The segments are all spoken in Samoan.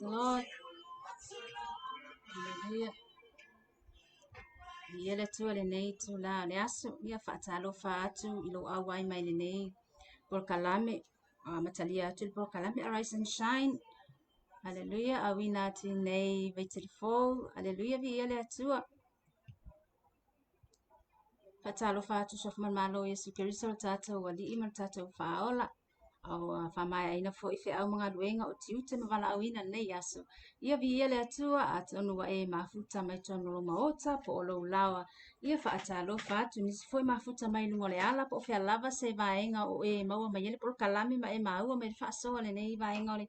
Praise the Lord. Hallelujah. Viia le Atua i lenei itulā o le aso. Ia faatalofa atu i lou auai mai lenei polokalame. Amatalia atu le polokalame Arise and Shine. Hallelujah. Auina atu i nei vaitele fou. Hallelujah. Viia le Atua. Faatalofa atu Suafa Malo Iesu Keriso lo tatou Alii ma lo tatou Faaola. A ua faamaeaina foi feau ma galuega o tiute ma valaauina lenei aso. Ia viia le Atua, atonu ua e mafuta mai totonu o lou maota po o lou laoa. Ia faatalofa atu nisi foi mafuta mai luga o le ala po o fea lava se vaega o e maua mai ai le polokalame ma e maua mai le faasoa lenei vaega o le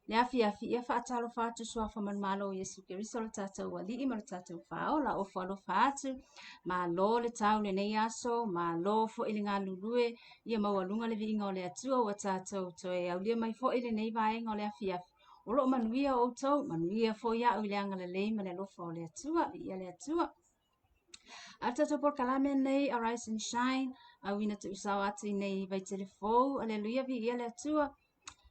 le afiafi, ia faatalofa atu Suafa manumalo o Iesu Keriso lo tatou Alii ma lo tatou Faaola. Ofo alofa atu, malo le tau lenei aso, malo foi le galulue, ia maualuga le viiga o le Atua ua tatou toe aulia mai foi lenei vaega o le afiafi. O lo o manuia outou, manuia foi au i le agalelei ma le alofa o le Atua, viia le Atua. A tatou polokalame nei, Arise and Shine, auina tuusao atu i nei vaitele fou, aleluia, viia le Atua.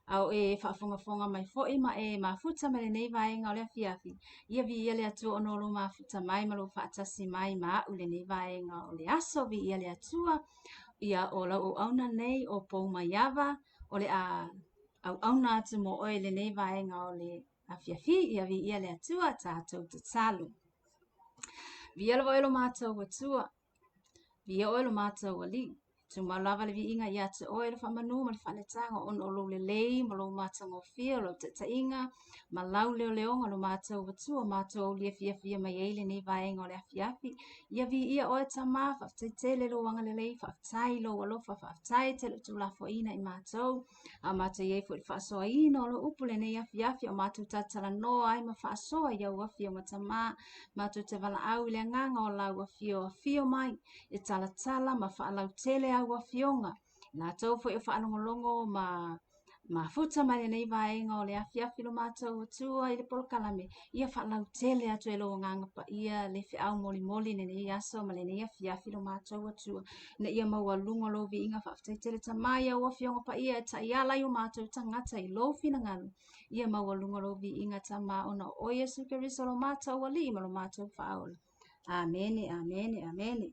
A o e faafogafoga mai foi ma e mafuta mai lenei vaega o le afiafi, ia viia le Atua ona o lou mafuta mai ma lou faatasi mai ma a'u lenei vaega o le aso. Viia le Atua. Ia o lau auauna nei o Poumaiava, o le a auauna atu mo oe i lenei vaega o le afiafi. Ia viia le Atua, tatou tatalo. Viia lava oe lo matou Atua. Viia oe lo matou Alii. Tumau lava le viiga ia te oe le faamanu ma le faaletaga ona o lou lelei ma lou matagofie, o lou taitaiga ma lau leoleoga lo matou Atua matou aulia fiafia mai ai lenei vaega o le afiafi. Ia viia oe Tama, faafetai tele lou agalelei, faafetai lou alofa, faafetai tele o tuulafoaiina i matou. A matou i ai foi i le faasoaina o lou upu lenei afiafi, o matou talatalanoa ai ma faasoa i au afioga Tama, matou te valaau i le agaga o lau afio, afio mai e talatala ma faalautele au afioga. Latou foi o faalogologo ma mafuta mai lenei vaega o le afiafi lo matou Atua i le polokalame, ia faalautele atu e lou agaga paia le feau molimoli lenei aso ma lenei afiafi lo matou Atua, ina ia maualuga lou viiga. Faafetai tele Tama i au afioga paia e taiala ai o matou tagata i lou finagalo. Ia maualuga lou viiga Tama ona o oe Iesu Keriso lo matou Alii ma lo matou Faaola. Amene, amene, amene.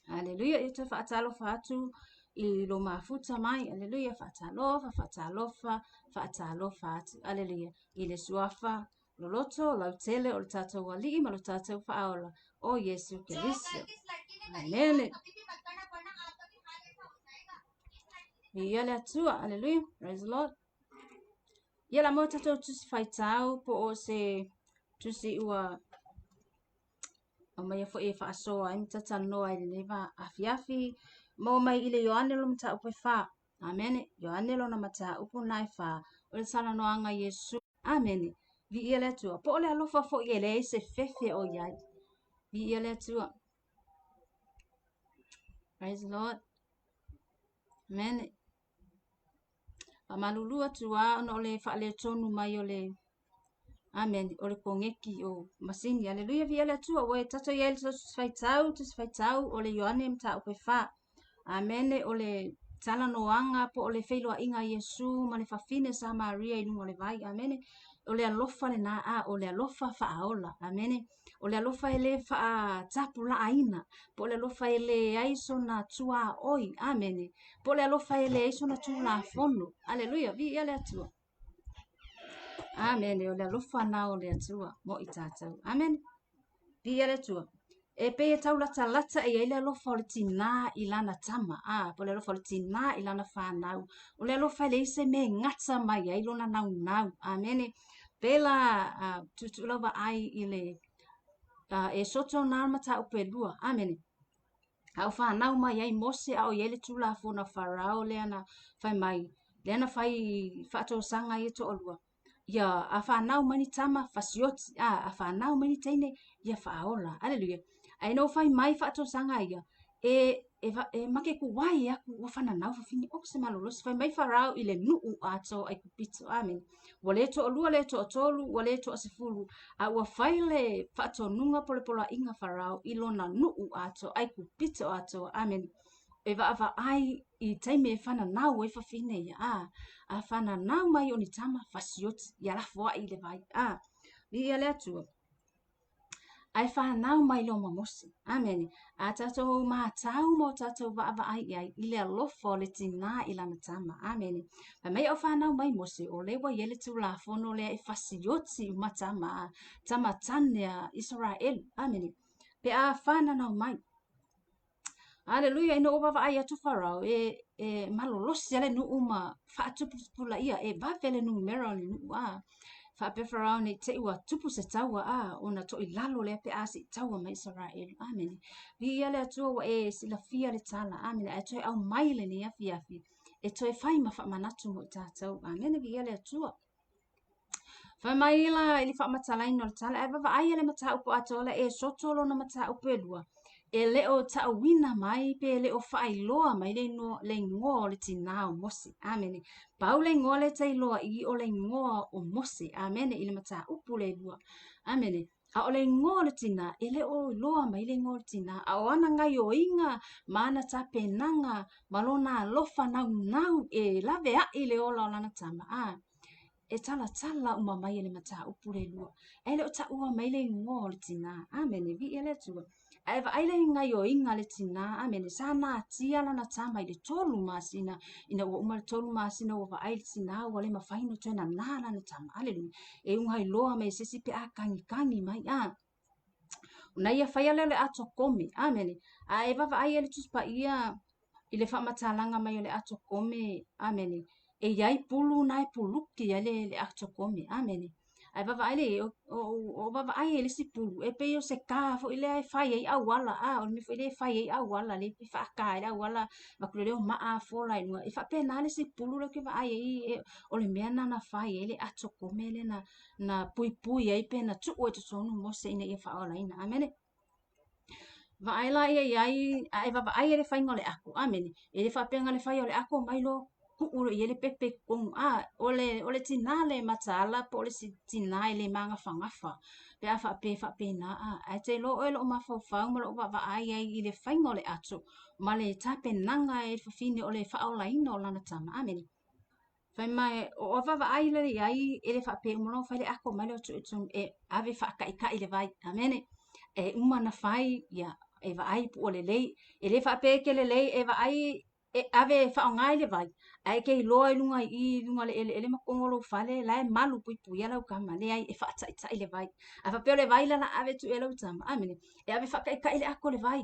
Aleluia. Ia toe faatalofa atu i lo mafuta mai. Aleluia. Faatalofa, faatalofa, faatalofa atu. Aleluia. I le suafa loloto lautele o le tatou Alii ma lo tatou Faaola, o Iesu Keriso. Amene. Viia le Atua. Aleluia. Praise the Lord. Ia la mo tatou tusi faitau po o se tusi ua aumaia foi e faasoa ai ma talatalanoa ai lenei va afiafi. Maua mai i le Ioane lona mataupu e fa. Amene. Ioane lona mataupu na e fa. O le talanoaga Iesu. Amene. Viia le Atua. Po o le alofa foi e leai se fefe o i ai. Viia le Atua. Praise the Lord. Amene. Faamalulu atu lava ona o le faaletonu mai o le Amene, o le koneki o masini. Aleluia, viia le Atua, ua e tatou i ai le Tusi Faitau, Tusi Faitau o le Ioane mataupu e fa. Amene, o le talanoaga po o le feiloaiga a Iesu ma le fafine Samaria i luga o le vai. Amene, o le alofa lena, a o le alofa faaola. Amene. O le alofa e le faatapulaaina, po o le alofa e leai sona tuaoi. Amene. Po o le alofa e leai sona tulafono. Aleluia, viia le Atua. Amene, o le alofa na o le Atua mo i tatou. Amene. Viia le Atua. E pei e taulatalata i ai le alofa o le tinā i lana tama, a, po o le alofa o le tinā i lana whānau. O le alofa e leai se mea e gata mai ai lona naunau. Amene. Pēlā tuutuu lau vaai i le e soto nā mataupu e lua. Amene. A o whanau mai ai Mose a o i ai le Tulafono a Farao lea na fai mai, lea na fai faatosanga ia toalua. Ia a whanau mai ni tama fasioti, a, a whanau mai ni teine, ia whaaola. Aleluia. Ae na fai mai faatosanga ia, e, e, e make ku wai aku ua whananau fafine o se malolosi. Fai mai Farao i le nuu atoa Aikupito. Amen. Ua le toalua, le toatolu, ua le toasefulu, a ua fai le faatonuga po le poloaiga Farao i lona nuu atoa, Aikupito atoa. Amen. e vaavaai i taimi e fananau ai fafine ia, a, a fananau mai o ni tama, fasioti, ia lafoai i le vai, a, viia le Atua. Ae fanau mai loa ma Mose. Amene. A tatou matau ma o tatou vaavaai i ai i le alofa o le tinā i lana tama. Amene. Fai mai a o fanau mai Mose, o lea ua i ai le Tulafono lea e fasioti uma tama, tama tane a Isaraelu. Amene. Pe a fananau mai. Aleluia, ina ua vaavaai atu Farao, e, e malolosi lava le nuu ma faatuputupulaia, e vave le numera o le nuu, a. Faapea Farao ne i te i ua tupu se taua, a, ona toilalo lea pe a se i taua mai Isaraelu. Amene. Viia le Atua ua e silafia le tala. Amene. Ae toe aumai lenei afiafi e toe fai ma faamanatu mo i tatou. Amene. Viia le Atua. Fai mai la i le faamatalaina o le tala, ae vaavaai le mataupu atoa la e soto lona mataupu e lua. E le o ta'uina mai pe le o faailoa mai le igoa, le igoa o le tinā o Mose. Amene. Pau le igoa lea e tailoa i o le igoa o Mose. Amene. I le mataupu le lua. Amene. A o le igoa o le tinā, e le o iloa mai le igoa o le tinā, a o ana gaioiga ma ana tapenaga ma lona alofa naunau e laveai le ola o lana tama, a e talatala uma mai e le mataupu le lua. Ae le o taua mai le igoa o le tinā. Amene, viia le Atua. Ae vaai le gaioiga a le tinā, amene, sa natia lana tama i le 3 masina, ina ua uma le 3 masina ua vaai le tinā ua le mafai ona toe nanā lana tama. Aleluia. E ugailoa mai e se isi pe a kagikagi mai, a. Ona ia faia lea o le ato kome, amene. A e vaavaai e le Tusi Paia i le faamatalaga mai o le ato kome, amene, e i ai pulu na e puluki ai le, le ato kome, amene. Ae vaavaai le, o, o, o vaavaai e le isi pulu, e pei o se kā foi lea e fai ai auala, a, o le mea foi lea e fai ai auala, le e faaka ai le auala, avatu lea o maa fola i luga. E faapena le isi pulu lea ou te vaai ai, e, o le mea na na fai ai le ato kome lea na, na puipui ai pe na tuu ai totonu Mose ina ia faaolaina. Amene. Vaai la ia i ai, a e vaavaai ai le faiga o le ato. Amene. E le faapea na le fai o le ato mai loa tuu loa i ai le pepe i totonu. A, o le, o le tinā le mataala po o le tinā e le magafagafa pe a faapea e faapena. A, ae te iloa oe lou mafaufau ma lou vaavaai ai i le faiga o le ato ma le tapenaga e le fafine o le faaolaina o lana tama. Amene. Fai mai, o a vaavaai lea i ai, e le faapea uma loa fai le ako mai lea o tuu i totonu e ave faakaika'i le vai. Amene. E uma ona fai, ia, e vaai po ua lelei. E le faapea e te lelei e vaai e ave e faaaoga i le vai, ae e te iloa i luga i i, i luga o le eleele ma totonu o lou fale, la e malu puipuia lau tama. Leai, e faataita'i le vai. A faapea o le vai la o le a ave e tuu i ai lau tama, amene, e ave faakaika'i le ako o le vai.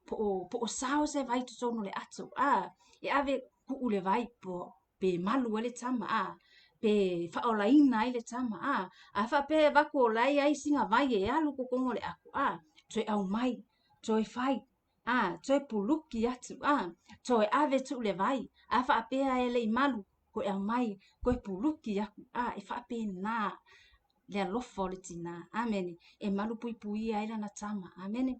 Po o, po o sao se vai i totonu o le ato, a, e ave tuu le vai po, pe malu ai le tama, a, pe faaolaina ai le tama, a, a faapea e avatu o la e i ai sina vai e alu i totonu o le ato, a, toe aumai, toe fai, a, toe puluki atu, a, toe ave tuu le vai, a faapea e le i malu, toe aumai, toe puluki aku, a, e faapena le alofa o le tinā. Amene. E malu puipuia ai lana tama. Amene.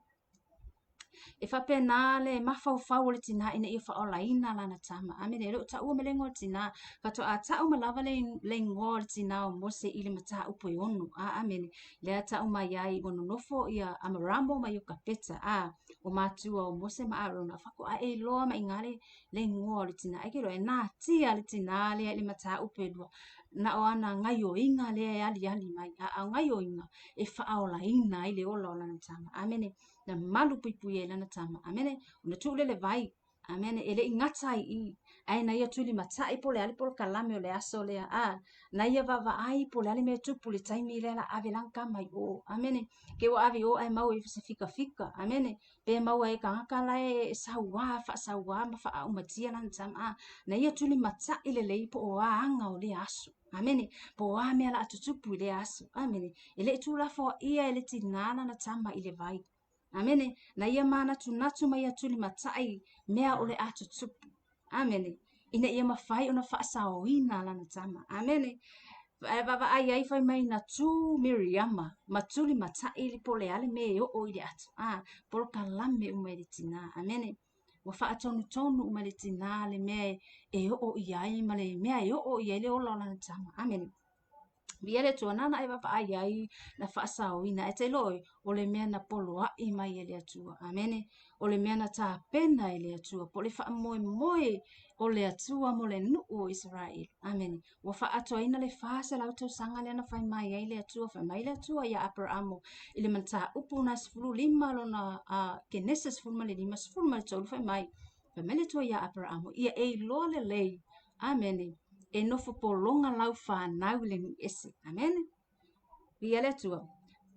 E faapena le mafaufau o le tinā ina ia faaolaina lana tama. Amene. E le o taua mai le igoa o le tinā. Faatoa tau mai lava le, le igoa o le tinā o Mose i le mataupu e 6. A, amene. Lea tau mai ai ua nonofo ia Amaramo ma Iokapeta. A, o matua o Mose ma Arona. Faatoa e iloa mai i ina le, le igoa o le tinā. E ke iloa, e natia le tinā lea i le mataupu e 2. Na o ana gaioiga lea e aliali mai. A, a o gaioiga e faaolaina ai le ola o lana tama. Amene. Na malu puipui ai lana tama. Amene. Ona tuu lea le vai. Amene. E le i gata ai i i. Ae na ia tulimatai po o le a le polokalame o le aso lea. A, na ia vaavaai po o le a le mea e tupu i le taimi lea la ave lana tama i o. Amene. Ke ua ave i o ae maua i se fikafika. Amene. Pe maua e tagata la e sauā, faasauā ma faaaumatia lana tama. A, na ia tulimatai lelei po o a aga o lea aso. Amene. Po o a mea la a tutupu i lea aso. Amene. E le i tuulafoaia e le tinā lana tama i le vai. Amene. Na ia mānatunatu ma ia tulimatai mea o le a tutupu. Amene. Ina ia mafai ona faasaoina lana tama. Amene. Ae vaavaai ai fai mai na tū Miriama ma tulimatai le po o le a le mea e oo i le ato. A, polokalame uma e le tinā. Amene. Ua faatonutonu uma e le tinā le mea e oo i ai ma le mea e oo i ai le ola o lana tama. Amene. Viia le Atua nāna e vaavaai ai na faasaoina. Ae tailo ʻoe, o le mea na poloaʻi mai e le Atua. Amene. O le mea na tapena e le Atua, po o le faamoemoe o le Atua mo le nuu o Isaraelu. Amene. Ua faaatoaina le 400 tausaga lea na fai mai ai le Atua, fai mai le Atua iā Aperaamo i le mataupu na 15 lona Kenese 15, 13 fai mai, Fai mai le Atua iā Aperaamo, ia e iloa lelei, amene, e nofo pologa lau fanau i le nuu ese. Amene. Viia le Atua.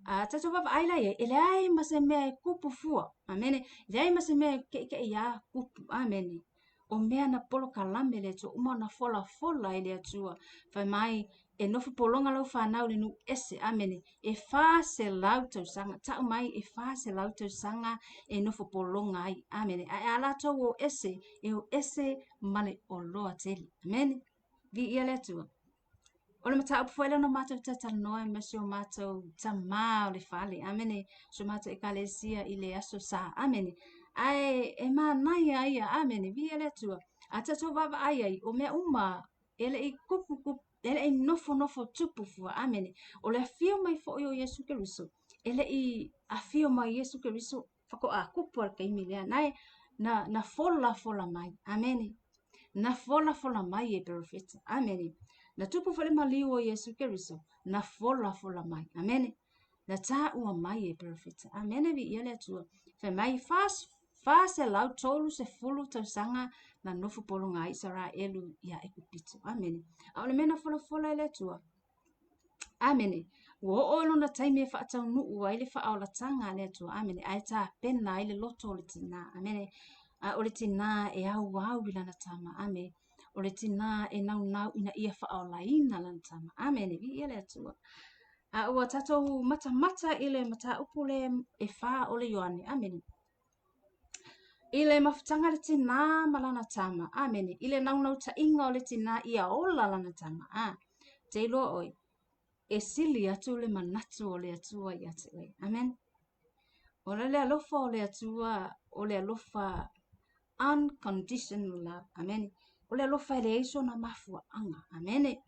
A tatou vaavaai la i ai, e leai ma se mea e kupu fua. Amene. E leai ma se mea e keʻikeʻi iā kupu. Amene. O mea na polokalame e le Atua, uma ona folafola e le Atua. Fai mai, e nofo pologa lau fanau i le nuu ese. Amene. E 400 tausaga. Tau mai, e 400 tausaga e nofo pologa ai. Amene. Ae a latou o ese, e o ese ma le oloa tele. Amene. Viia le Atua. O le mataupu foi lea na matou talatalanoa ai ma si o matou tamā o le fale. Amene. Si o matou ekalesia i le aso sa. Amene. Ae e manaia ia. Amene. Viia le Atua. A tatou vaavaai ai, o mea uma e le i kupu kupu, e le i nofonofo tupu fua. Amene. O le afio mai foi o Iesu Keriso, e le i afio mai Iesu Keriso faatoa kupu a le taimi lea. Nae, na, na folafola mai. Amene. Na folafola mai e perofeta. Amene. Na tupu foi le maliu o Iesu Keriso, na folafola mai. Amene. Na taua mai e perofeta. Amene, viia le Atua. Fai mai, 430 tausaga na nofo pologa ai Isaraelu iā Ekupito. Amene. A o le mea na folafola e le Atua. Amene. Ua oo i lona taimi e faataunuu ai le faaolataga a le Atua. Amene. Ae tapena ai le loto o le tinā. Amene. A o le tinā e auau i lana tama. Amene. O le tinā e naunau ina ia faaolaina lana tama. Amene. Viia le Atua. A ua tatou matamata i le mataupu le e whā o le Ioane. Amene. I le mafutaga a le tinā ma lana tama. Amene. I le naunautaiga o le tinā ia ola lana tama. A, te iloa ʻoe, e sili atu le manatu o le Atua ia te oe. Amen. O le alofa o le Atua, o le alofa unconditional love. Amene. O le alofa e leai sona mafuaaga. Amene.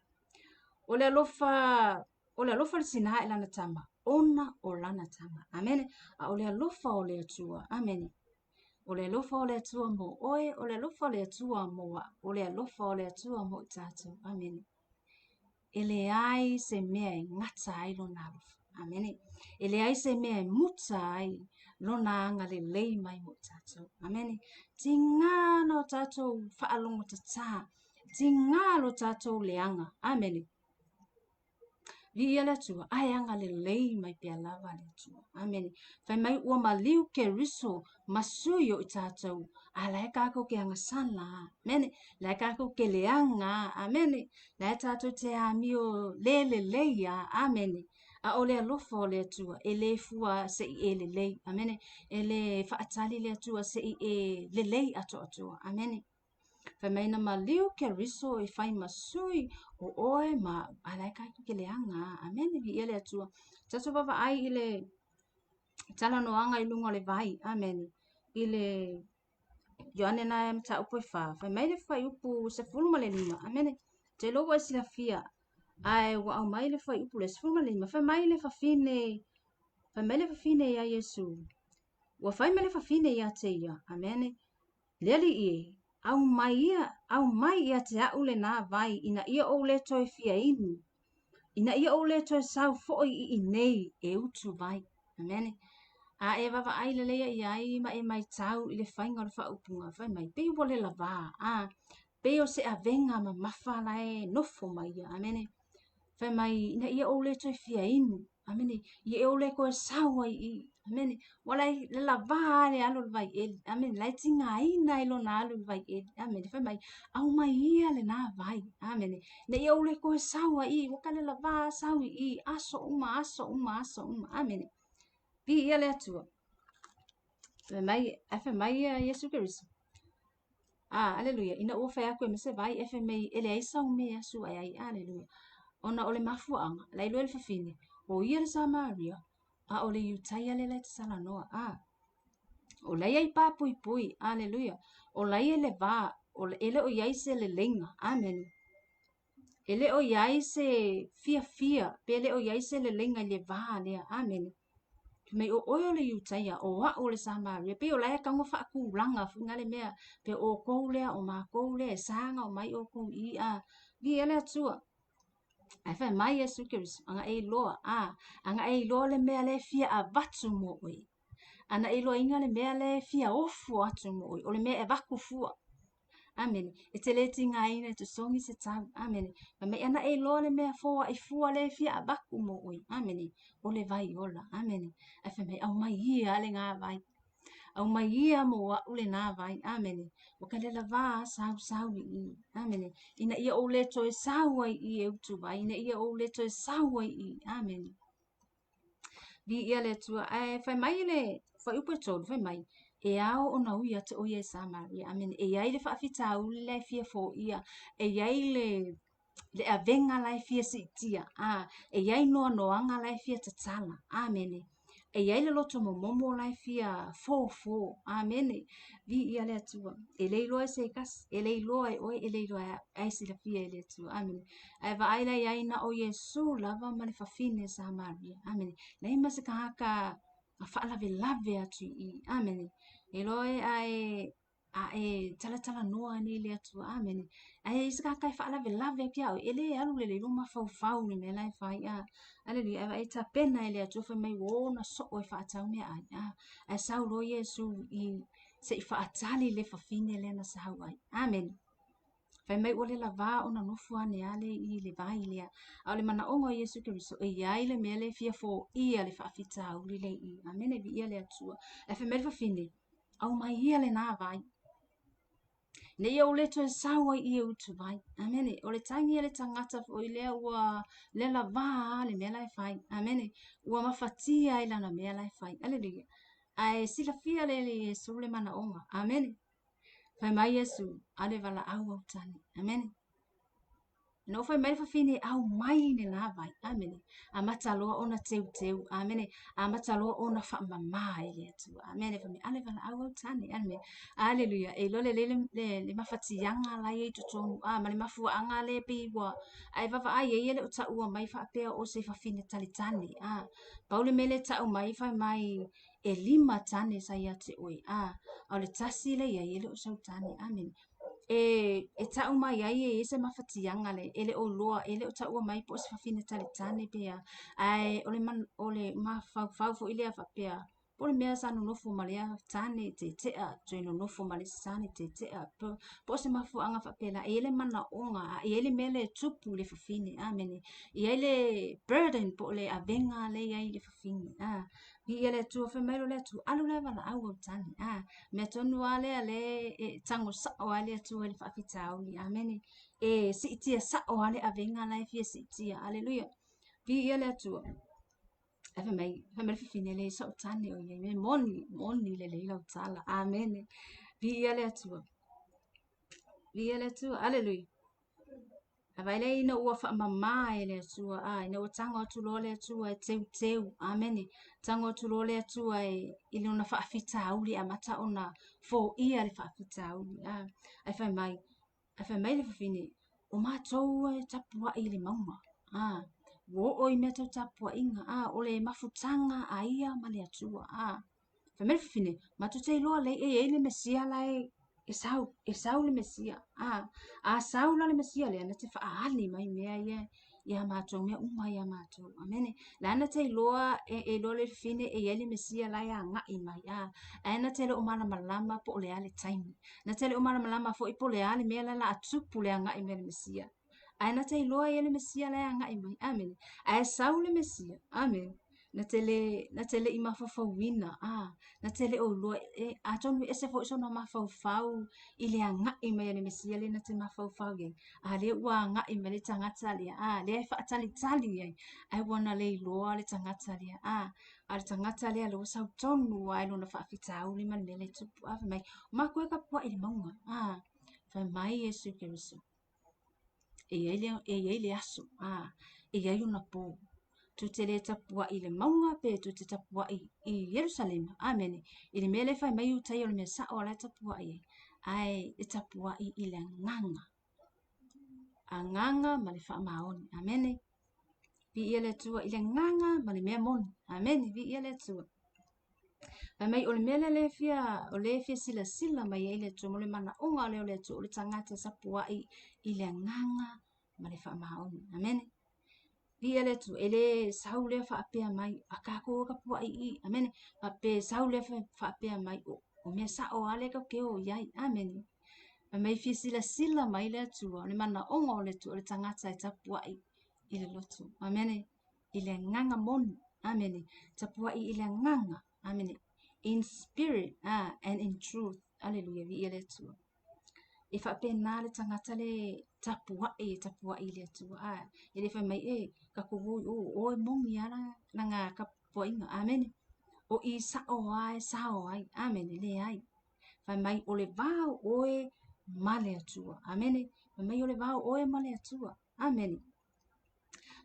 O le alofa o le alofa o le tinā i lana tama, ona o lana tama. Amene. A o le alofa o le Atua. Amene. O le alofa o le Atua mo oe, o le alofa o le Atua mo au, o le alofa o le Atua mo i tatou. Amene. E leai se mea e gata ai lona alofa. Amene. E leai se mea e muta ai lona agalelei mai mo i tatou. Amene. Tiga na o tatou faalogotatā. Tiga lo tatou leaga. Amene. Viia le Atua, ae agalelei mai pea lava le Atua. Amene. Fai mai ua maliu Keriso ma sui o i tatou, a la e kākou ke agasala. Amene. La e kākou ke leaga. Amene. La e tātou te amio le lelei a. Amene. A o le alofa o le Atua, e le fua se i e lelei. Amene. E le faatali le Atua se i e lelei atoatoa. Amene. Fai mai na maliu Keriso e fai ma sui o oe ma au. A la e kākou ke leaga. Amene. Viia le Atua. Tatou vaavaai i le talanoaga i luga o le vai. Amene. I le Ioane na e mataupu e whā. Fai mai le fuaiupu 15. Amene. Te iloa ua e silafia. Ae ua aumai le fuaiupu le 15. Fai mai le fafine, fai mai le fafine iā Iesu. Ua fai mai le fafine ia te ia. Amene. Le Alii e, aumai ia, aumai ia te a'u lenā vai ina ia ou le toe fia inu, ina ia ou le toe sau foʻi i inei e utu vai. Amene. A e vaavaai lelei i ai ma e maitau i le faiga o le faaupuga, fai mai, pei ua le lavā, a, pei o se avega mamafa la e nofo mai ia. Amene. Fai mai, ina ia ou le toe fia inu. Amene. Ia ou le toe sau ai i. Amene. Ua lai le lavā le alu o le vai eli. Amene. Lai tigaina ai lona alu i le vai eli. Amene. Fai mai, aumai ia lenā vai. Amene. Ina ia ou le toe sau ai i. Ua ka le lavā sau i i. Aso uma, aso uma, aso uma. Amene. Viia le Atua. Fai mai, ae fai mai ia Iesu Keriso. Ah, aleluia. Ina ua fai atu e ma se vai, e fai mai, e leai sau mea e asu ae ai. Aleluia. Ona o le mafuaaga, la iloa e le fafine, o ia le Samaria, a o le Iutaia le la e talanoa. Ah, o la ia i pāpuipui. Aleluia. O la ia i le va, o, e le o i ai se leleiga. Amene. E le o i ai se fiafia pe le o i ai se leleiga i le va lea. Amene. Fai mai o oe o le Iutaia, o a'u o le Samaria. Pei o la e tatau ona faatulaga foi na le mea, pe o outou lea, o matou lea, e sa ona omai outou i i, a viia le Atua. Ae fai mai Iesu Keriso, ana e iloa, a, ana e iloa le mea lea e fia avatu mo oe. Ana e iloaina le mea lea e fia ofo atu mo oe, o le mea e avatu fua. Amene. E te le tigaina e tosogi se tau. Amene. Fai mai ana e iloa le mea foai fua lea e fia avatu mo oe. Amene. O le vai ola. Amene. Ae fai mai, aumai ia lenā vai. Aumai ia mo a'u lenā vai. Amene. Ua ka le lavā sau sau i i. Amene. Ina ia ou le toe sau ai i i e utu vai. Ina ia ou le toe sau ai i i. Amene. Viia le Atua. Ae fai mai le fuaiupu e 3, fai mai, e ao ona ui atu ʻo ia i Samaria. Amene. E i ai le faafitauli la e fia foia, e i ai le le avega la e fia siitia, a, e i ai noanoaga la e fia tatala. Amene. E i ai le loto momomo la e fia fofo. Amene. Viia le Atua. E le iloa e se tasi, e le iloa e oe, e le iloa e a'u, ae silafia e le Atua. Amene. Ae vaai la i ai na o Iesu lava ma le fafine Samaria. Amene. Leai ma se tagata na faalavelave atu i i. Amene. E iloa e a e a e talatalanoa ane i le Atua. Amene. Ae i se tagata e faalavelave atu iā oe, e le alu lelei lou mafaufau i le mea la e fai. A, aleluia. Ae vaai e tapena e le Atua fai mai ua o ona soo e faatau meaai. A, ae sau loa Iesu i se i faatali le fafine lea na sau ai. Amene. Fai mai ua le lavā ona nofo ane a le i le vai lea. A o le manaʻoga o Iesu Keriso, e i ai le mea lea e fia foia le faafitauli lea i i. Amene, viia le Atua. Ae fai mai le fafine, aumai ia lenā vai. Ne i ou le toe sau ai i e utu vai. Amene. O le tagi a le tagata foi lea ua le lavā a le mea la e fai. Amene. Ua mafatia ai lana mea la e fai. Aleluia. Ae silafia le le Iesu le manaʻoga. Amene. Fai mai Iesu, alu e valaau au tane. Amene. Ina ua fai mai le fafine, aumai lenā vai. Amene. Amata loa ona teuteu. Amene. Amata loa ona faamamā i le Atua. Amene. Fai mai, alu e valaau au tane. Amene. Aleluia. E iloa lelei le, le, le mafatiaga la e i ai i totonu. A, ma le mafuaaga lea pei ua, a e vaavaai i ai e le o taua mai faapea o se fafine talitane. A, pau le mea lea e tau mai, fai mai, ʻelima tane sa ia te ʻoe, a, a o le tasi lea i ai e le o sau tane. Amene. E, e taʻu mai ai e i ai se mafatiaga le, e le o loa, e le o taua mai po o se fafine talitane pe a, ae o le, man, o le mafaufau foi lea faapea, po o le mea sa nonofo ma lea tane tetea, toe nonofo ma le isi tane tetea, po, po o se mafuaaga faapela, e i ai le manaoga, a e i ai le mea lea e tupu i le fafine, amene. E i ai le burden po o le avega lea e i ai i le fafine, a, Viia le Atua, fai mai loa le Atua, alu la e valaau au tane. A, mea tonu lava lea lea e tago sao ai le Atua i le faafitauli. Amene. E siitia sao lava le avega la e fia siitia. Aleluia. Viia le Atua. Ae fai mai, fai mai le fafine le sa'u tane o ia. E moni, moni lelei lau tala. Amene. Viia le Atua. Viia le Atua. Aleluia. A vaai lea ina ua faamamā e le Atua, a, ina ua tago atu loa le Atua e teuteu, amene, tago atu loa le Atua e, i lona faafitauli e amata ona foia le faafitauli, a, ae fai mai, ae fai mai le fafine, o matou e tapuai i le mauga, a, ua oo i mea tau tapuaiga, a, o le mafutaga a ia ma le Atua, a, Fai mai le fafine, matou te iloa lelei e i ai le Mesia la e e sau, e sau le Mesia. A, a sau la le Mesia lea, na te faaali mai mea ia iā matou, mea uma iā matou. Amene. La na te iloa, e, e iloa le fafine e i ai le Mesia la e agaʻi mai. A, ae na te le o malamalama po o le a le taimi. Na te le o malamalama foi po o le a le mea la o le a tupu le agaʻi mai o le Mesia. Ae na te iloa e i ai le Mesia la e agaʻi mai. Amene. Ae sau le Mesia. Amene. Na te le, na te le i mafaufauina. A, na te le o iloa. E, atonu e ese foi sona mafaufau i le agaʻi mai a le Mesia lea na te mafaufau i ai. A lea ua agaʻi mai le tagata lea. A, lea e faatalitali ai. Ae ua na le iloa le tagata lea. A, a le tagata lea lea ua sau tonu lava i lona faafitauli ma le mea lea e tupu. A, fai mai, o matou e tapuai i le mauga. A, fai mai Iesu Keriso. E i ai le, e i ai le aso, a, e i ai ona pō. Tou te le tapuai i le mauga pe tou te tapuai i Ierusalema. Amene. I le mea lea e fai mai Iutaia o le mea sao o la e tapuai ai. Ae e tapuai i le agaga. Agaga ma le faamaoni. Amene. Viia le Atua i le agaga ma le mea moni. Amene. Viia le Atua. Fai mai o le mea lea le fia, o le fia silasila mai ai le Atua mo le manaoga lea o le Atua o le tagata tapuai i le agaga ma le faamaoni. Amene. Viia le Atua, e le sau lea faapea mai, a kākou e tapuai i, amene. Faapea sau lea faapea mai, o mea sa'o lava lea tatou te o i ai. Amene. Fai mai fia silasila mai le Atua, o le manaoga o le Atua, o le tagata e tapuai i le loto. Amene. I le agaga moni. Amene. Tapuai i le agaga. Amene. In spirit and in truth. Aleluia. Viia le Atua. E faapena le tagata le tapuai e tapuai i le Atua. A, e le fai mai, e, tatou o i o, o e moni lava lana tapuaiga. Amene. O i sa'o lava e sao ai. Amene. Leai. Fai mai o le va o oe ma le Atua. Amene. Fai mai o le va o oe ma le Atua. Amene.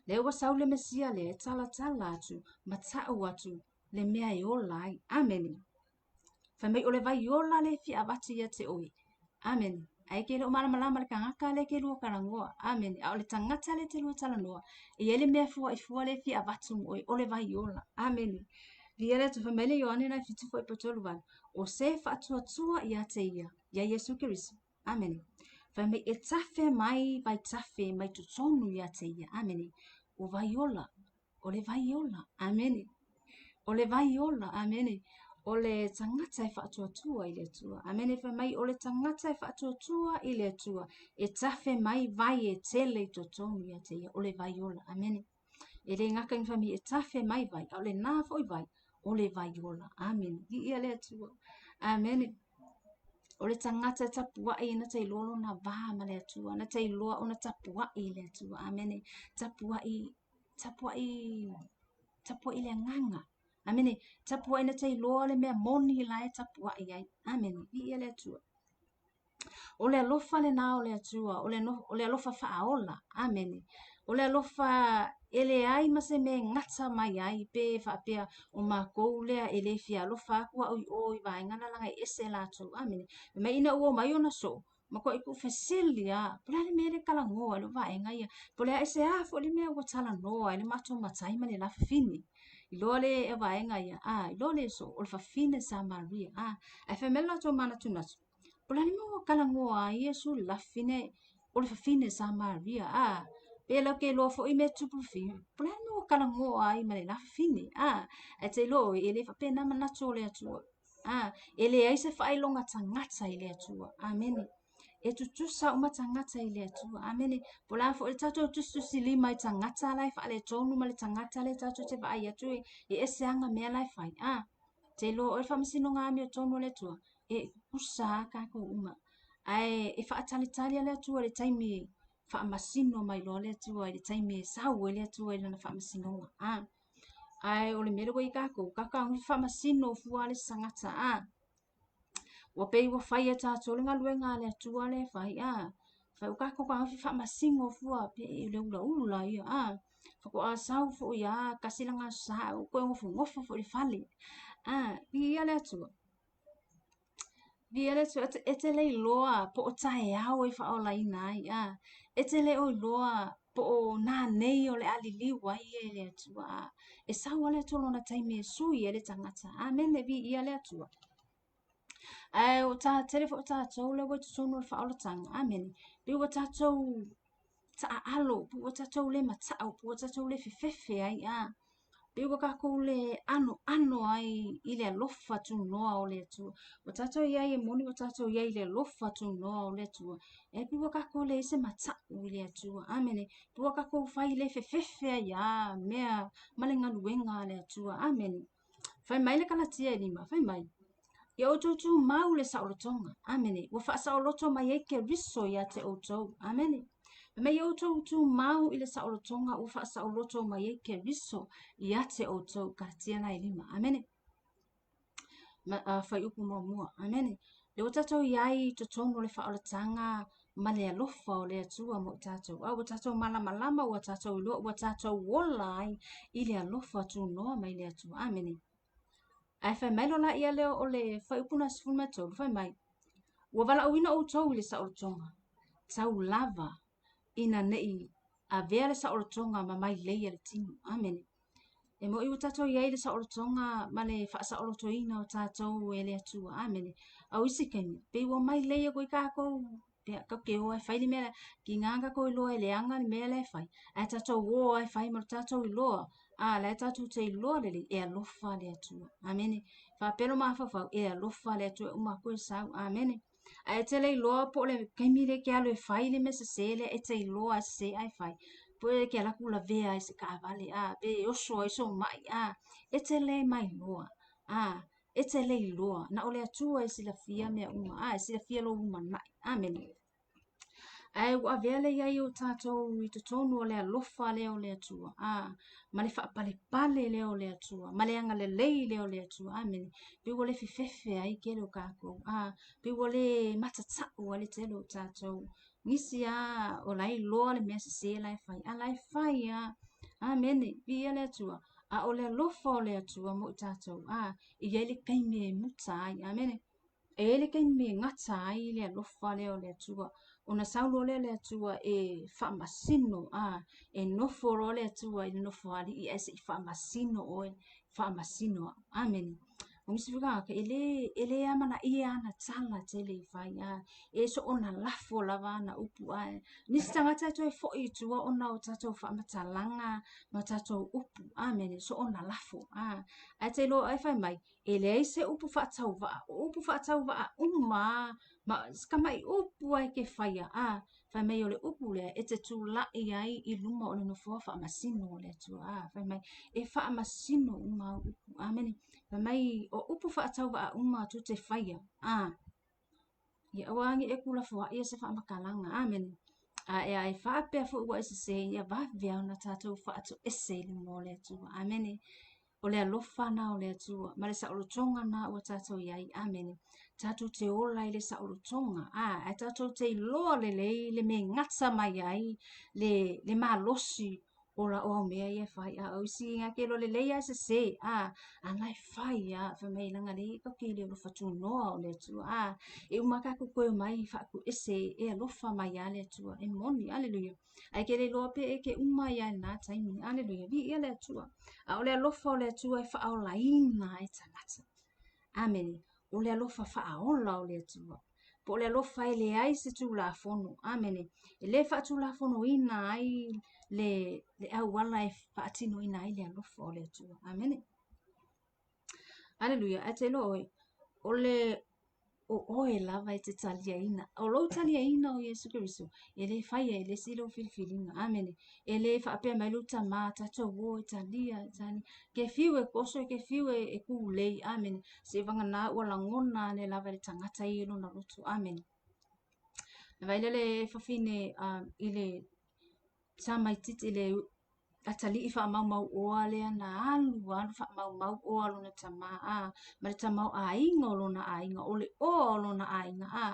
Lea ua sau le Mesia lea e talatala atu ma ta'u atu le mea e ola ai. Amene. Fai mai o le vai ola lea e fia avatu ia te oe. Amene. Ae ke le o malamalama le tagata lea ke lua talanoa. Amene. A o le tagata lea te lua talanoa, e iai le mea fuaifua lea e fia avatu mo oe, o le vai ola. Amene. Viia le Atua. Fai mai le Ioane na e 7 foi po 38. O se faatuatua ia te ia, ia Iesu Keriso. Amene. Fai mai e tafe mai vai tafe mai totonu ia te ia. Amene. O vai ola. O le vai ola. Amene. O le vai ola. Amene. O le tagata e faatuatua i le Atua. Amene. Fai mai o le tagata e faatuatua i le Atua. E tafe mai vai e tele i totonu ia te ia. O le vai ola. Amene. E le gata ina fai mai e tafe mai vai, a o lenā foi vai, o le vai ola. Amene. Viia le Atua. Amene. O le tagata e tapuai na te iloa lona va ma le Atua, na te iloa ona tapuai i le Atua. Amene. Tapuai, tapuai, tapuai i le agaga. Amene. Tapuai na te iloa le mea moni la e tapuai ai. Amene. Viia le Atua. O le alofa lenā o le Atua, o le, no, o le alofa faaola. Amene. O le alofa e leai ma se mea e gata mai ai pe faapea o makou lea e le fia alofa atu au i o i vaega na laga e ese latou. Amene. Mai ina ua omai ona soo, matuai tuufesili lava, po o le a le mea lea e talanoa ai le vaega ia, po o le a aisea foi le mea ua talanoa ai le matou matai ma le la fafine. Iloa le vaega ia, a, iloa le soo, o le fafine Samaria, a. Ae fai mai le latou manatunatu, po o le a le mea ua talanoa ai Iesu i le la fafine, o le fafine Samaria, a. Pe latou te iloa foi mea tupu fafine, po o le a le mea ua talanoa ai ma le la fafine, a. Ae te iloa ʻoe, e le faapena manatu o le Atua. A, e leai se faailoga tagata i le Atua. Amene. E tutusa uma tagata i le Atua. Amene. Po o le a foi le tatou tusitusilima i tagata la e faaletonu ma le tagata lea tatou te vaai atu e ese lava mea la e fai. A, te iloa ʻoe le faamasinoga amiotonu a le Atua, e tutusa lava tatou uma. Ae e faatalitali lava le Atua i le taimi e faamasino mai loa le Atua i le taimi e sau ai le Atua i lana faamasinoga. A, Ae o le mea lea ua i ai tatou, tatou faamasino fua le isi tagata, a. Ua pei ua fai e tatou le galuega a le Atua lea e fai, a. Fai ua tatou tagofi faamasino fua pe e le ulaula ia, a. Faatoa sau foi a tasi lana aso sa ua toe nofonofo foi i le fale. A, viia le Atua. Viia le Atua, e te le iloa po o taeao e faaolaina ai, a. E te le o iloa po o nanei o le a liliu ai ia e le Atua, a. E sau lava le Atua i lona taimi e sui ai le tagata. Amene, viia le Atua. Ae ua ta tele foi tatou lea ua i totonu o le faaolataga. Amene. Pei ua tatou taaalo, pei ua tatou le mata'u, pei ua tatou le fefefe ai, a. Pei ua tatou le anoano ai i le alofa tunoa o le Atua. Ua tatou i ai e moni ua tatou i ai i le alofa tunoa o le Atua. E pei ua tatou leai se mata'u i le Atua. Amene. Pei ua tatou fai le fefefe ai lava mea ma le galuega a le Atua. Amene. Fai mai le Kalatia e 5, fai mai, Ia outou tumau le saolotoga. Amene. Ua faasaoloto mai ai Keriso ia te outou. Amene. Fai mai, ia outou tumau i le saolotoga ua faasaoloto mai ai Keriso ia te outou. Kalatia na e 5. Amene. Ma, fuaiupu muamua. Amene. Lea ua tatou i ai i totonu o le faaolataga ma le alofa o le Atua mo i tatou. A ua tatou malamalama, ua tatou iloa, ua tatou ola ai i le alofa tunoa mai le Atua. Amene. Ae fai mai loa laia lea o le fuaiupu na 13, fai mai, ua valaauina outou i le saolotoga, tau lava. ina ne i avea le saolotoga ma mailei a le tino. Amene. E mo'i ua tatou i ai le saolotoga ma le faasaolotoina o tatou e le Atua. Amene. A o isi taimi, pei ua mailei atu ai tatou, pea, tatou te o lava e fai le mea lea. Tiga ona tatou iloa e leaga le mea la e fai, ae tatou o lava e fai ma lo tatou iloa. A la e tatou te iloa lelei, e alofa le Atua. Amene. Faapea lo mafaufau, e alofa le Atua e uma atu e sau. Amene. Ae e te le iloa po o le taimi lea e te alu e fai le mea sese lea, e te iloa e sese ae fai. Po e te alu atu lavea ai i se taavale, a, pe oso ai sou mai, a, e te le mailoa, a, e te le iloa. Na o le Atua e silafia mea uma, a, e silafia lou lumanai. Amene. Ae ua avea le i ai o tatou i totonu o le alofa lea o le Atua, a, ma le faapalepale lea o le Atua, ma le agalelei lea o le Atua. Amene. Pei ua le fefefe ai tele o tatou, a, pei ua le matata'u ai le tele o tatou. Nisi lava o la e iloa le mea sese la e fai, a la e fai lava. Amene. Viia le Atua. A o le alofa o le Atua mo i tatou, a, e i ai le taimi e muta ai. Amene. E i ai le taimi e gata ai le alofa lea o le Atua, ona sau loa lea o le Atua e faamasino, a, e nofo loa le Atua i le nofoalii ae se i faamasino oe, faamasino au. Amene. O nisi foi tagata, e le, e le amanaia ana tala tele e fai, a, e soona lafo lava ana upu, a, nisi tagata e toe foi i tua ona o tatou faamatalaga ma tatou upu, amene, soona lafo, a, ae te iloa ai fai mai, E leai se upu faatauvaa, o upu faatauvaa uma a, ma tamai upu a e te faia, a, fai mai o le upu lea e te tula'i ai i luma o le nofoa faamasino o le Atua, a, fai mai e faamasino uma au upu, amene. Fai mai o upu faatauvaa uma tou te faia, a, Ia aua ne i e tuulafoai se faamatalaga. Amene. A e a e faapea foi ua e sese, ia vave lava ona tatou faatoese i luma o le Atua. Amene. O le alofa na o le Atua ma le saolotoga na ua tatou i ai. Amene. Tatou te ola i le saolotoga. A, ae tatou te iloa lelei le mea e gata mai ai le, le malosi o la o au mea ia e fai. A o isi nga ke iloa lelei lava e sese, a, a la e fai lava, fai mai leaga lea tatou te le alofa tunoa o le Atua. A, e uma tatou toe omai faatoese e alofa mai lava le Atua. E moni, aleluia. Ae ke le iloa pe e ke uma ai lava i lena taimi. Aleluia, viia le Atua. A o le alofa o le Atua e faaolaina ai tagata. Amene. O le alofa faaola o le Atua. Po o le alofa e leai se tulafono. Amene. E le faatulafonoina ai le, le auala e faatinoina ai le alofa o le Atua. Amene. Aleluia. Ae te iloa oe, o le o oe lava e te taliaina. O lou taliaina o Iesu Keriso, e le faia e le isi lou filifiliga. Amene. E le faapea mai lou tamā, tatou o e talia, e talia. Ke fiu e koso, ke fiu e, e kūlei. Amene. Seiavagana ua lagona ane lava e le tagata ia i lona loto. Amene. Na vaai lea le fafine uh, i le tamaitiiti i le atalii faamaumauoa lea na alu alu faamaumauoa lona tamā a ma le tamaoaiga o lona aiga o le oa o lona aiga a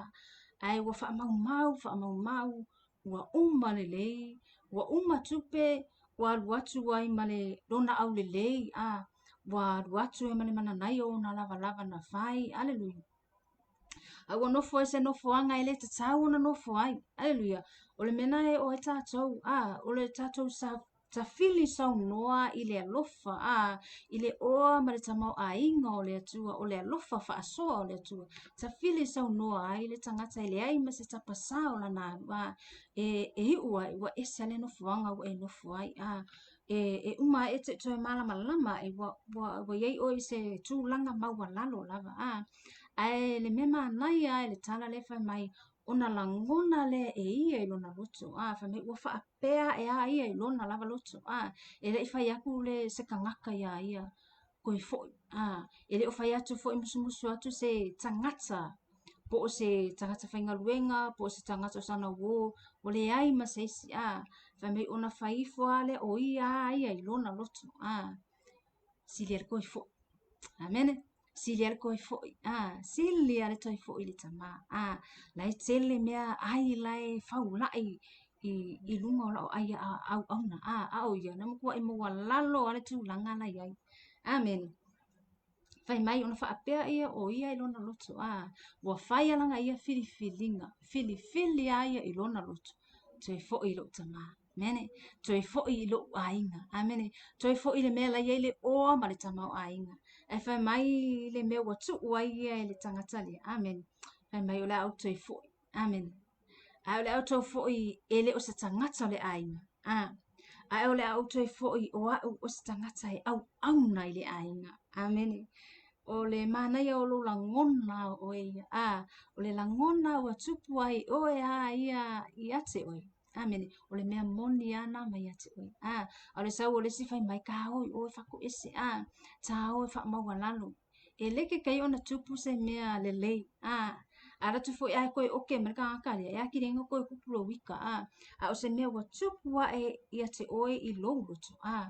ae ua faamaumau faamaumau ua uma lelei ua uma tupe ua alu atu ai ma le lona aulelei a ua alu atu ai ma le mananaia o ona lavalava na fai aleluia A ua nofo ai se nofoaga e le tatau ona nofo ai. Aleluia. O le mea na e oo ai tatou, a, o le tatou sa, tafili saunoa i le alofa, a, i le oa ma le tamaoaiga o le Atua, o le alofa faasoa o le Atua. Tafili saunoa ai le tagata e leai ma se tapasā o lana alu, a, e, e iu ai, ua ese le nofoaga ua e nofo ai, a, e, e uma ae e te toe malamalama ai, ua, ua, ua i ai oe i se tulaga maualalo lava, a. Ae le mea manaia i le tala lea fai mai, ona lagona lea e ia i lona loto, a, fai mai ua faapea ae a ia i lona lava loto, a, e le i fai atu le se tagata iā ia toe foi, a, e le o fai atu foi musumusu atu se tagata po o se tagata faigaluega, po o se tagata o sana uō, ua leai ma se isi, a, fai mai ona fai ifo lava lea o ia a ia i lona loto, a, sili ai le toe foi. Amene. Sili ai le toe foi. A, sili lava le toe foi i le tamā. A, la e tele mea ai la e faula'i i, i luga o lau ai a auauna. A, a o ia, na matua'i maualalo lava le tulaga la i ai. Amene. Fai mai ona faapea ia o ia i lona loto. A, ua fai lana ia filifiliga. Filifili lava ia i lona loto. Toe foi i lou tamā. Amene. Toe foi i lou aiga. Amene. Toe foi i le mea la e i ai le oa ma le tamaoaiga. Ae fai mai le mea ua tuu ai ia e le tagata lea. Amene. Fai mai o le a ou toe foi. Amene. Ae o le a ou toe foi e le o se tagata o le aiga. A. Ae o le a ou toe foi o au o se tagata e auauna i le aiga. Amene. O le manaia o lou lagona o oe ia. A, o le lagona ua tupu ai oe a ia ia te oe. Amene. O le mea moni a na mai ia te oe. A, a o le sau o le isi fai mai ka o i oe faakoese. A, ta o e faamaualalo. E le kekai ona tupu se mea lelei. A, a alu atu foi ae toe oke mai le tagata lea, e atili ai ona toe tupu lou ika. A, a o se mea ua tupu ae ia te oe i lou loto. A,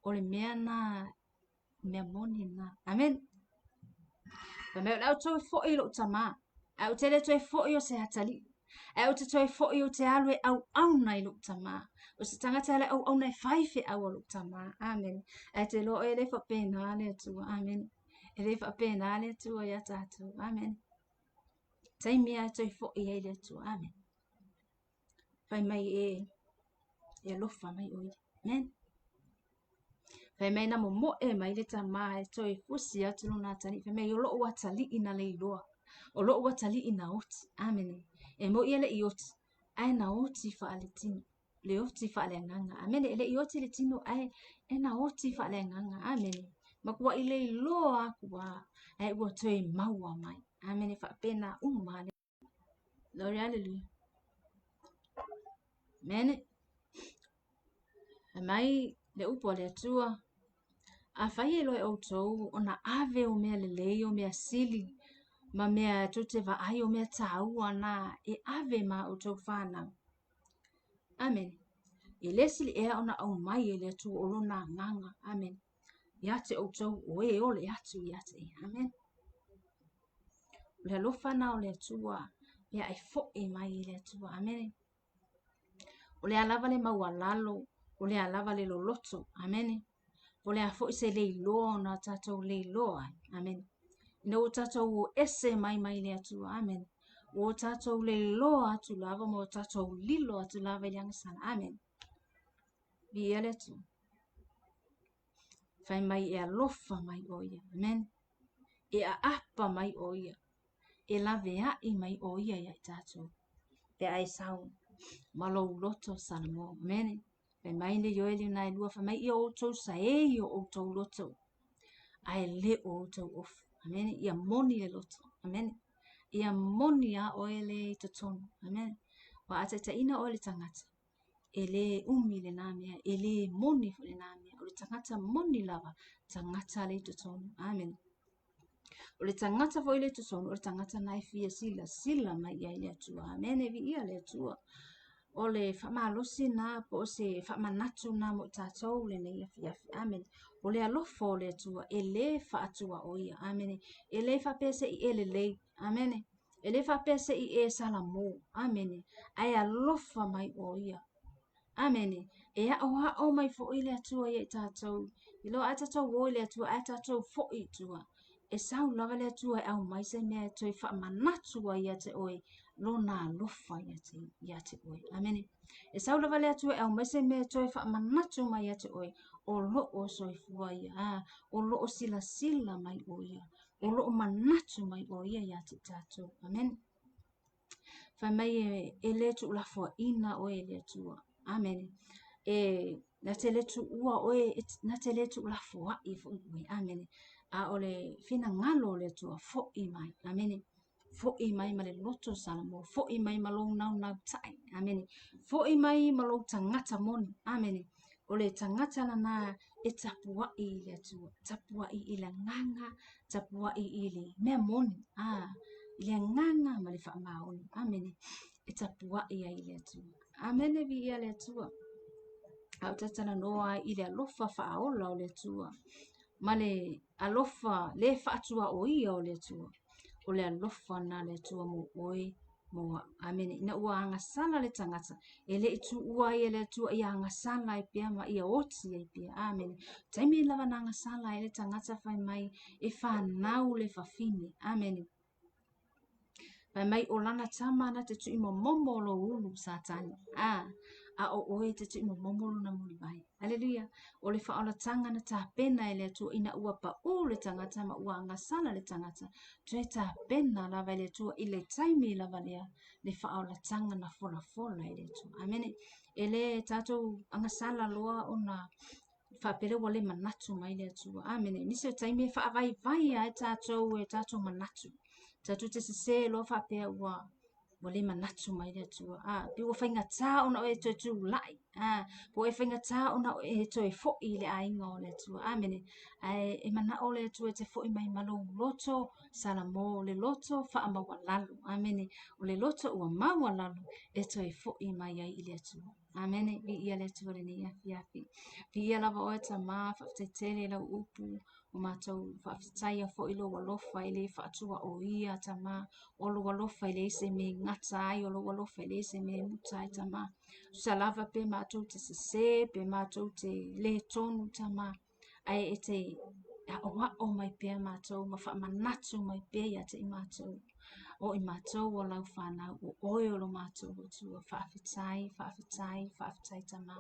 o le mea na mea moni na. Amene. Fai mai o le a ou toe foi i lou tamā. Ae ou te le toe foi o se atalii. Ae ou te toe foi ou te alu e auauna i lou tamā. O se tagata e auauna e fai feau a lou tamā. Amene. Ae te iloa e le faapena le Atua. Amene. E le faapena le Atua ia tatou. Amene. Taimi lava e toe foi ai le Atua. Amene. Fai mai e e alofa mai ʻoe. Amen. Fai mai na momoe mai le tamā e toe fusi atu lona atalii. Fai mai o loʻu atalii na leiloa. O loʻu atalii na oti. Amene. E moʻi e leʻi oti, ae na oti faaletino. Le oti faaleagaga. Amene. E leʻi oti le tino, ae e na oti faaleagaga. Amene. Matuaʻi leiloa aku lava, ae ua toe maua mai. Amene. Faapena uma le. Glory, hallelujah. Amene. Fai mai le upu a le Atua, afai e iloa e ʻoutou ona ave o mea lelei o mea sili ma mea tou te vaai o mea tāua na e ave ma ʻoutou whānau. Amene. E le sili ea ona aumai e le Atua o lona agaga. Amene. Ia te ʻoutou o e ole atu ia te ia. Amene. O le alofa na o le Atua, pea e foʻi mai i le Atua. Amene. O le a lava le maualalo, o le a lava le loloto. Amene. O le a foʻi se leiloa ona tatou leiloa ai. Amene. Ina ua tatou o ese mai mai le Atua. Amene. Ua tatou leiloa atu lava ma ua tatou lilo atu lava i le agasala. Amene. Viia le Atua. Fai mai e alofa mai ʻo ia. Amen. E ʻaʻapa mai ʻo ia. E laweaʻi mai ʻo ia iā i tatou. Pe a e sau ma lou loto salamo. Amen. Fai mai le Ioeli na e lua, fai mai ia ʻoutou saei o ʻoutou loto. A e le o ʻoutou ofu. Amen. Ia moni le loto. Amen. Ia moni a ʻoe le i totonu. Amen. Ua a taitaʻina ʻoe le tagata. E lē ʻumi lenā mea, e lē moni foi lenā mea. O le tagata moni lava, tagata le i totonu. Amene. O le tagata foi le i totonu, o le tagata na e fia silasila mai i ai le Atua. Amene, viia le Atua. O le faamalosi na po o se faamanatu na mo i tatou lenei afiafi. Amene. O le alofa o le Atua, e lē faatuaoia. Amene. E lē faapea se i e lelei. Amene. E le faapea se i e salamo. Amene. Ae alofa mai ʻo ia. Amene. E aʻoaʻo mai foʻi le Atua ia i tatou. I loa ae tatou o i le Atua, ae tatou foʻi i tua. E sau lava le Atua e aumai se mea e toe faamanatu ai ia te oe lona alofa ia te, ia te oe. Amene. E sau lava le Atua e aumai se mea e toe faamanatu mai ia te oe o loʻo soifua ia, a, o loʻo silasila mai ʻo ia. O loʻo manatu mai ʻo ia iā te tatou. Amen. Fai mai e, e lē tuulafoaʻina ʻoe e le Atua. Amen. E na te lē tuua ʻoe, na te lē tuulafoaʻi foʻi ʻoe. Amen. A o le finagalo o le Atua, foʻi mai. Amen. Foʻi mai ma le loto salamo, foʻi mai ma lou naunautai. Amene. Foʻi mai ma lou tagata moni. Amene. O le tagata lana e tapuaʻi i le Atua, tapuaʻi i le agaga, tapuaʻi i le mea moni, a i le agaga ma le faamaoni. Amene. E tapuaʻi ai i le Atua. Amene, viia le Atua. A ou te talanoa ai i le alofa faaola o le Atua ma le alofa le faatuaoia o le Atua. O le alofa na le Atua mo oe mo a'u. Amene. Ina ua agasala le tagata, e le i tuua ai e le Atua ia agasala ai pea ma ia oti ai pea. Amene. Taimi lava na agasala ai le tagata fai mai e whanau le fafine. Amene. Fai mai o lana tama na te tuimomomo lou ulu Satani. A, a o oe e te tuimomomo lona mulivae. Aleluia. O le faaolataga na tapena e le Atua ina ua paʻū le tagata ma ua agasala le tagata, toe tapena lava e le Atua i le taimi lava lea le faaolataga na folafola e le Atua. Amene. E le tatou agasala loa ona faapea lea ua le manatu mai le Atua. Amene. Nisi o taimi e faavaivai ai tatou e tatou manatu. Tatou te sese loa faapea ua ua le manatu mai le Atua. A, pe ua faigata ona oe toe tulai. A, po e faigata ona oe toe foi i le aiga o le Atua. Amene. Ae e manao le Atua e te foi mai ma lou loto salamo, le loto faamaualalo. Amene. O le loto ua maualalo e toe foi mai ai i le Atua. Amene. Viia le Atua lenei afiafi. Viia lava oe Tama, faafetai tele i lau upu. O matou faafetaia foi lou alofa e le faatuaoia Tama. O lou alofa e leai se mea e gata ai, o lou alofa e leai se mea e muta ai Tama. Tusa lava pe matou te sese, pe matou te le tonu Tama. Ae e te aʻoaʻo mai pea matou ma faamanatu mai pea ia te i matou. O i matou o lau fanau, o oe o lo matou Atua. Faafetai, faafetai, faafetai Tama.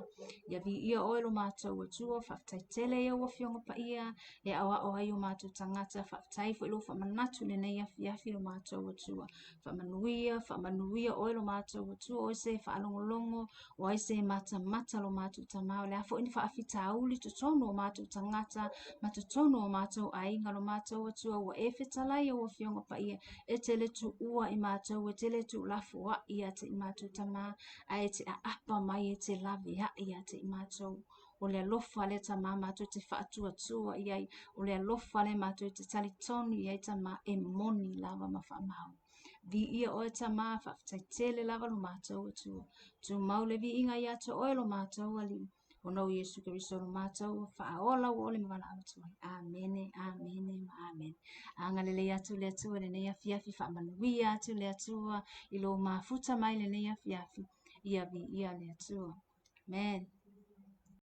Ia viia oe lo matou Atua, faafetai tele i au Afioga Paia e aoao ai o matou tagata. Faafetai foi lou faamanatu i lenei afiafi lo matou Atua. Faamanuia, faamanuia oe lo matou Atua, oe se faalogologo, o ai se matamata lo matou Tama. O le a foi ni faafitauli totonu o matou tagata ma totonu o matou aiga lo matou Atua, ua e fetalai au Afioga Paia, e te le tuua i matou, e te le tuulafoaʻi ia te i matou Tama, ae e te aapa mai, e te laveai ia te i matou. O le alofa lea Tama matou te faatuatua i ai, o le alofa lea matou te talitonu i ai Tama, e moni lava ma faamaoni. Viia oe Tama, faafetai tele lava lo matou Atua. Tumau le viiga ia te oe lo matou Alii, ona o Iesu Keriso lo matou faaola ua ole ma valaau atu ai. Amene, amene ma amene. Agalelei atu le Atua i lenei afiafi, faamanuia atu le Atua i lou mafuta mai lenei afiafi. Ia viia le Atua. Amen.